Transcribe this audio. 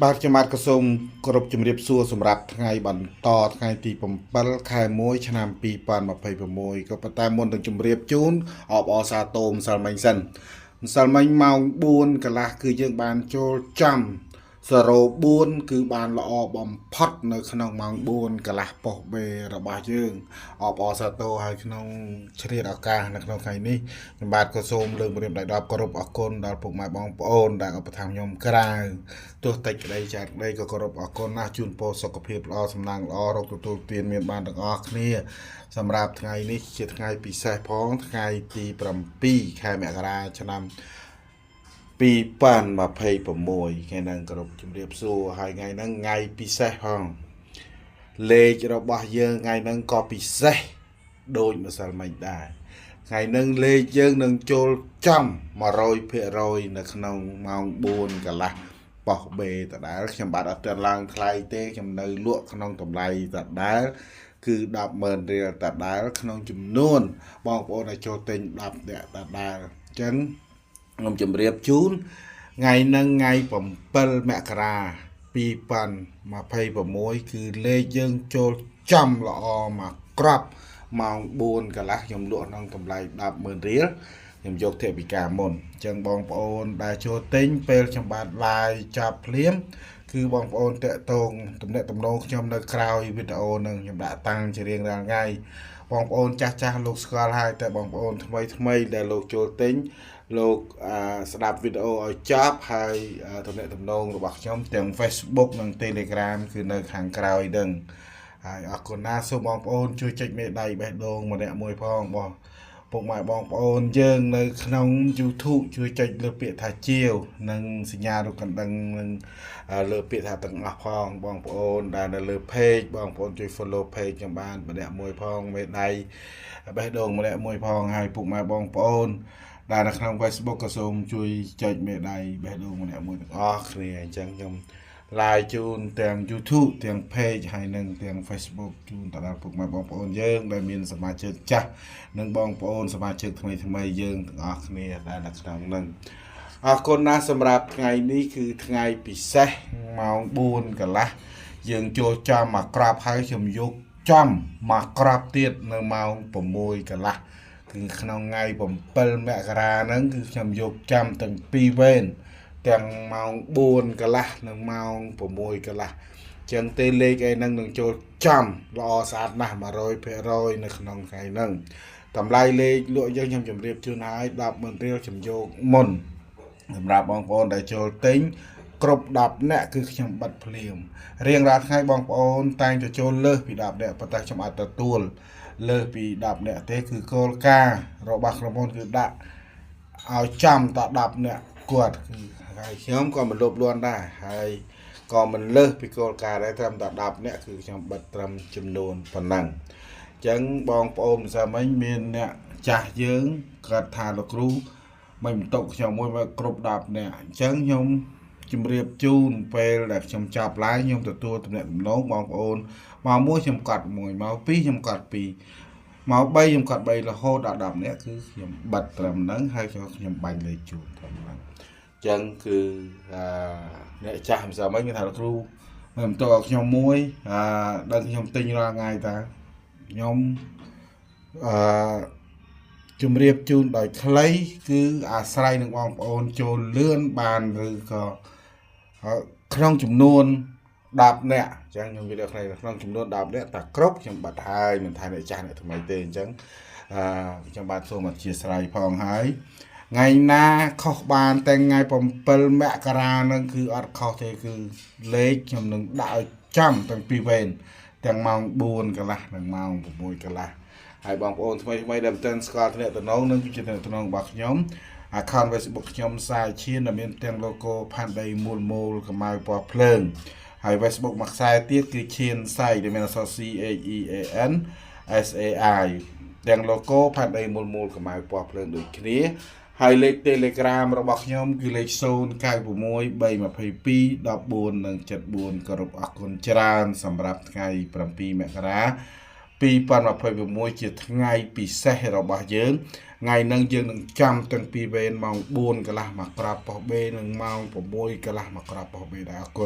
បាទខ្ញុំបាទក៏សូមគោរពជំរាបសួរសម្រាប់ថ្ងៃបន្តថ្ងៃទី7ខែ1ឆ្នាំ2026ក៏ប៉ុន្តែមុននឹងជំរាបជូនអបអរសាទរម្សិលមិញសិនម្សិលមិញម៉ោង4កន្លះគឺយើងបានចូលចំ04គឺបានល្អបំផុតនៅក្នុងម៉ោង4កន្លះប៉ុស្តិ៍បេរបស់យើងអបអរសាទរហើយក្នុងឆ្លៀតឱកាសនៅក្នុងថ្ងៃនេះខ្ញុំបាទក៏សូមលើកម្រាមដៃ10គោរពអរគុណដល់ពុកម៉ែបងប្អូនដែលឧបត្ថម្ភខ្ញុំក្រៅទោះតិចក្តីចាត់ក្តីក៏គោរពអរគុណណាស់ជូនពរសុខភាពល្អសំណាងល្អរកទទួលទានមានបានទាំងអស់គ្នាសម្រាប់ថ្ងៃនេះជាថ្ងៃពិសេសផងថ្ងៃទី7ខែមករាឆ្នាំ2026ថ្ងៃហ្នឹងគោរពជំរាបសួរហើយថ្ងៃហ្នឹងថ្ងៃពិសេសផងលេខរបស់យើងថ្ងៃហ្នឹងក៏ពិសេសដូចម្សិលមិញដែរថ្ងៃហ្នឹងលេខយើងនឹងចូលចំ100%នៅក្នុងម៉ោង4កន្លះប៉ុស្តិ៍បេដដែលខ្ញុំបាទអត់ទាន់ឡើងថ្លៃទេខ្ញុំនៅលក់ក្នុងតម្លៃដដែលគឺ100000រៀលដដែលក្នុងចំនួនបងប្អូនដែលចូលទិញ10នាក់ដដែលអញ្ចឹងខ្ញុំជម្រាបជូនថ្ងៃហ្នឹងថ្ងៃ7មករា2026គឺលេខយើងចូលចំល្អមកក្របម៉ោង4កន្លះខ្ញុំលក់ក្នុងតម្លៃ100000រៀលខ្ញុំយកថវិកាមុនអញ្ចឹងបងប្អូនដែលចូលទិញពេលខ្ញុំបាទ live ចាប់ភ្លាមគឺបងប្អូនតាក់ទងទំនាក់ទំនងខ្ញុំនៅក្រោយវីដេអូនឹងខ្ញុំដាក់តាំងជារៀងរាល់ថ្ងៃបងប្អូនចាស់ចាស់លោកស្គាល់ហើយតែបងប្អូនថ្មីថ្មីដែលលោកចូលទិញលោកស្ដាប់វីដេអូឲ្យចប់ហើយទំនាក់ទំនងរបស់ខ្ញុំទាំង Facebook និង Telegram គឺនៅខាងក្រោយនឹងហើយអរគុណណាស់សូមបងប្អូនជួយចុចមេដៃបេះដូងម្នាក់មួយផងបងពុកម៉ែបងប្អូនយើងនៅក្នុង YouTube ជួយចុចលើពាក្យថាជាវនិងសញ្ញារូបកណ្ដឹងនិងលើពាក្យថាទាំងអស់ផងបងប្អូនដែលនៅលើ page បងប្អូនជួយ follow page ខ្ញុំបានម្នាក់មួយផងមេដៃបេះដូងម្នាក់មួយផងហើយពុកម៉ែបងប្អូនដែលនៅក្នុង Facebook ក៏សូមជួយចុចមេដៃបេះដូងម្នាក់មួយទាំងអស់គ្នាអញ្ចឹងខ្ញុំ live ជូនទាំង YouTube ទាំង page ហើយនិងទាំង Facebook ជូនទៅដល់ពុកម៉ែបងប្អូនយើងដែលមានសមាជិកចាស់និងបងប្អូនសមាជិកថ្មីថ្មីយើងទាំងអស់គ្នាដែលនៅក្នុងនឹងអរគុណណាស់សម្រាប់ថ្ងៃនេះគឺថ្ងៃពិសេសម៉ោង4កន្លះយើងចូលចំមកក្របហើយខ្ញុំយកចំមកក្របទៀតនៅម៉ោង6កន្លះគឺក្នុងថ្ងៃ7មករាហ្នឹងគឺខ្ញុំយកចាំទាំងពីរវេនទាំងម៉ោង4កន្លះនិងម៉ោង6កន្លះចឹងទេលេខអីហ្នឹងនឹងចូលចំល្អស្អាតណាស់100%នៅក្នុងថ្ងៃហ្នឹងតម្លៃលេខលក់យើងខ្ញុំជម្រាបជូនហើយ100000រៀលខ្ញុំយកមុនសម្រាប់បងប្អូនដែលចូលទិញគ្រប់10នាក់គឺខ្ញុំបិទភ្លាមរៀងរាល់ថ្ងៃបងប្អូនតែងតែចូលលើសពី10នាក់ប៉ុន្តែខ្ញុំអត់ទទួលលើសពី10នាក់ទេគឺគោលការណ៍របស់ក្រុមហ៊ុនគឺដាក់ឲ្យចំត10នាក់គាត់គឺហើយខ្ញុំក៏មិនលោភលន់ដែរហើយក៏មិនលើសពីគោលការណ៍ដែរត្រឹមតែ10នាក់គឺខ្ញុំបិទត្រឹមចំនួនប៉ុណ្ណឹងអញ្ចឹងបងប្អូនម្សិលមិញមានអ្នកចាស់យើងគាត់ថាលោកគ្រូមិនបន្ទុកខ្ញុំមួយមកគ្រប់10នាក់អញ្ចឹងខ្ញុំជម្រាបជូនពេលដែលខ្ញុំចាប់ឡាយខ្ញុំទទួលទំនាក់ទំនងបងប្អូនមកមួយខ្ញុំកត់មួយមកពីរខ្ញុំកត់ពីរមក3ខ្ញុំកត់3រហូតដល់10នាក់គឺខ្ញុំបិទត្រឹមហ្នឹងហើយខ្ញុំបាញ់លេខជូនត្រឹមហ្នឹងអញ្ចឹងគឺអឺអ្នកចាស់ម្សិលមិញគេថាលោកគ្រូមិនបន្ទុកឲ្យខ្ញុំមួយអឺដឹងខ្ញុំទិញរាល់ថ្ងៃតាខ្ញុំអឺជំរាបជូនដោយខ្លីគឺអាស្រ័យនឹងបងប្អូនចូលលឿនបានឬក៏ក្នុងចំនួន10នាក់អញ្ចឹងខ្ញុំនិយាយដល់ក្នុងចំនួន10នាក់តែគ្រប់ខ្ញុំបាត់ហើយមិនថាអ្នកចាស់អ្នកថ្មីទេអញ្ចឹងអឺខ្ញុំបាទសូមអធិស្ឋានផងហើយថ្ងៃណាខុសបានតែថ្ងៃ7មករាហ្នឹងគឺអត់ខុសទេគឺលេខខ្ញុំនឹងដាក់ឲ្យចំទាំងពីរវេនទាំងម៉ោង4កន្លះនិងម៉ោង6កន្លះហើយបងប្អូនថ្មីថ្មីដែលមិនទាន់ស្គាល់ទំនាក់ទំនងនឹងគឺជាទំនាក់ទំនងរបស់ខ្ញុំ account Facebook ខ្ញុំសាយឈានដែលមានទាំង logo ផានដីមូលមូលកម្ៅពណ៌ភ្លើងហើយ Facebook មួយខ្សែទៀតគឺឈានសៃដែលមានអក្សរ C H E A N S A I ទាំង logo ផានដីមូលមូលកម្ៅពណ៌ភ្លើងដូចគ្នាហើយលេខ Telegram របស់ខ្ញុំគឺលេខ096 322 14និង74គោរពអរគុណច្រើនសម្រាប់ថ្ងៃ7មករា2026ជាថ្ងៃពិសេសរបស់យើងថ្ងៃហ្នឹងយើងនឹងចាំទាំងពីរវេនម៉ោង4កន្លះមកក្របប៉ុស្តិ៍ B និងម៉ោង6កន្លះមកក្របប៉ុស្តិ៍ B ដែរអរគុណ។